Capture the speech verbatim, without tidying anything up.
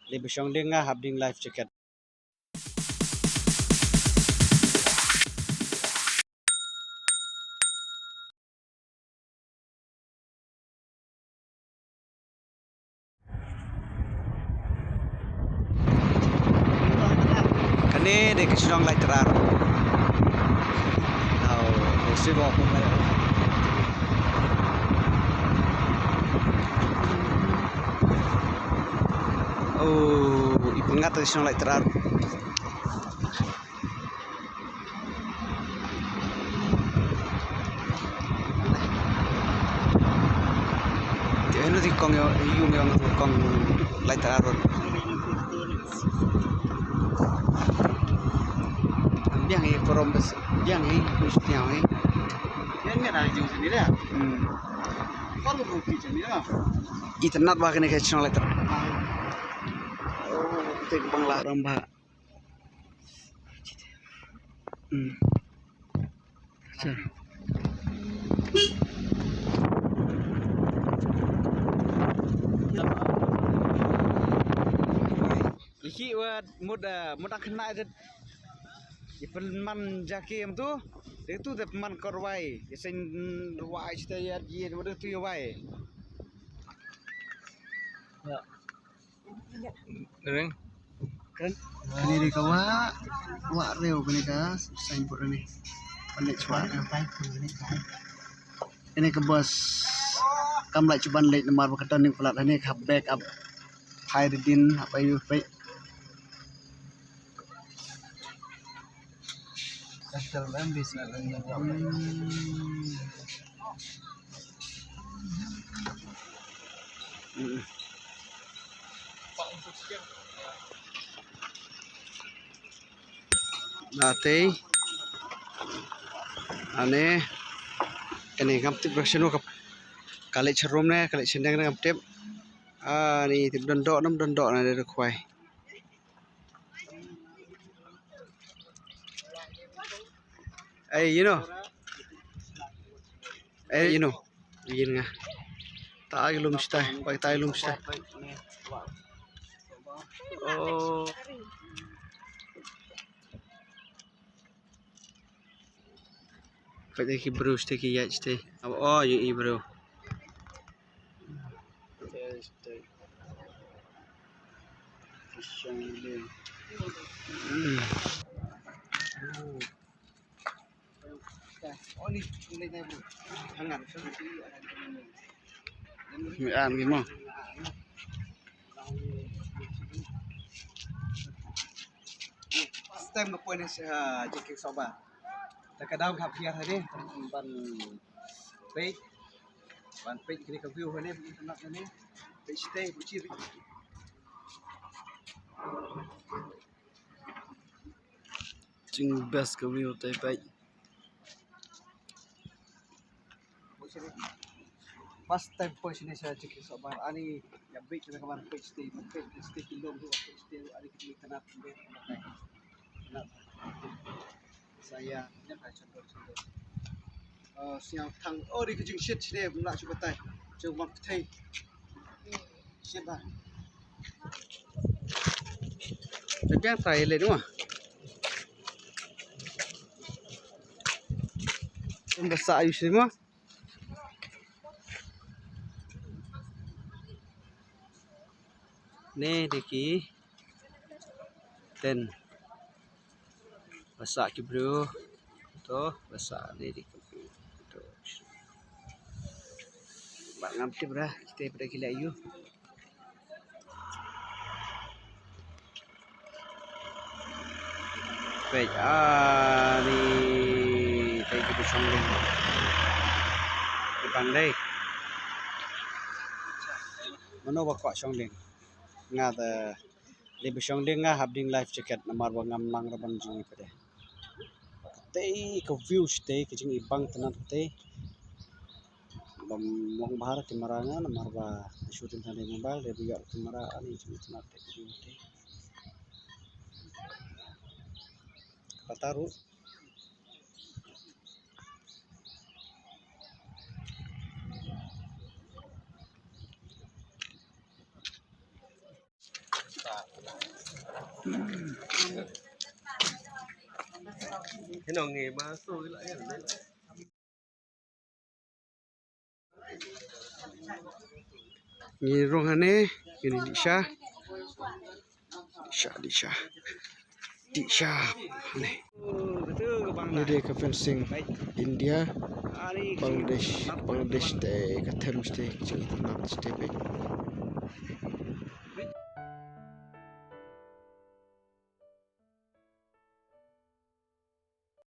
Lei ba shong lieng nga hap ding life jacket. Kane dei ka shnong Laitrar. Au, dei shi ba. Oh, i pyngat ka shnong Laitrar. Te henu ti kong yo, yung yo, kong Laitrar Road. Biang hi forum bes, biang hi, bes biang hi. Yan ni ada jung sini dah. Hmm. Kong rupi sini dah. Itynnad ba kane ka shnong Laitrar. Oh, te bang la ram ba. Hmm. Sir. Liki wa mut, eh, mut ang kena aja. Ipan man jaki em tu. Dia tu dia man korwai. Isin ruai cita ya dia, dia tu ya wai. Ya. Ring. Kane dei ka wah, wah Riew kane ka signboard kane. Kane ka wah Riew. Kane ka bus kam lah shuh ban leit namar ba ka turning palat kane ka backup. Hai ridin apa yu peit. Ate ane kane ngam tip ba shano ka, ka leit sharum ne ka leit shandeng ne ngam tip. Ani tip don doh nam don doh na de khwai. Ei, you know. Ei, you know. Yin nga. Ta ai lum stai, pai ta ai lum stai. Oh. Pai ta ki bru stai ki yai stai. Oh, you i bru. Mi an gi mo. First time nga poi ne sha Jingkieng Sohbar. Te ka dang hap hiar hane ban peit, ban peit kine ka view hane, ban peit shatei buchir. Jing best ka view te peit. First time poi shane sha Jingkieng Sohbar, ani ïa beit kane ka ban peit shatei, ban peit shatei ki lum, ban peit shatei, ani ki jingtnat, ban peit shatei. Saya nya ka chandor chandor. Sñiaw thang, oh, dei ka jingshit shane, mla shu batai. Jong ban kthei. Shit ba. Te biang trai le dua. Ym da sah ïa u sima. Ne dei ki tent. Ba sah ki briew. To, ba sah ne dei ki briew. To. Ba ngam tip ra, kita pada ki leh ïa u. Peit, ah, ni, peit ki ba shong lieng. Ki bang dei. Mano ba kwah shong lieng? Nga te lei ba shong lieng nga hap ding life jacket namar ba ngam nang ra ban jong i pade. Katei ka view shatei ka jingibang tnat katei. Bam mong bahar camera nga namar ba shooting tang dei mobile dei ba ïoh camera ani jingtnat te ka view te. Pataru. Hino ngi ma so ila ya. Ngi rung hangne, ngi dih sha. Dih sha, dih sha. Dih sha. Hangne. Ngi dei ka fencing India, Bangladesh, Bangladesh te ka them ste, jing itynnad ste peit.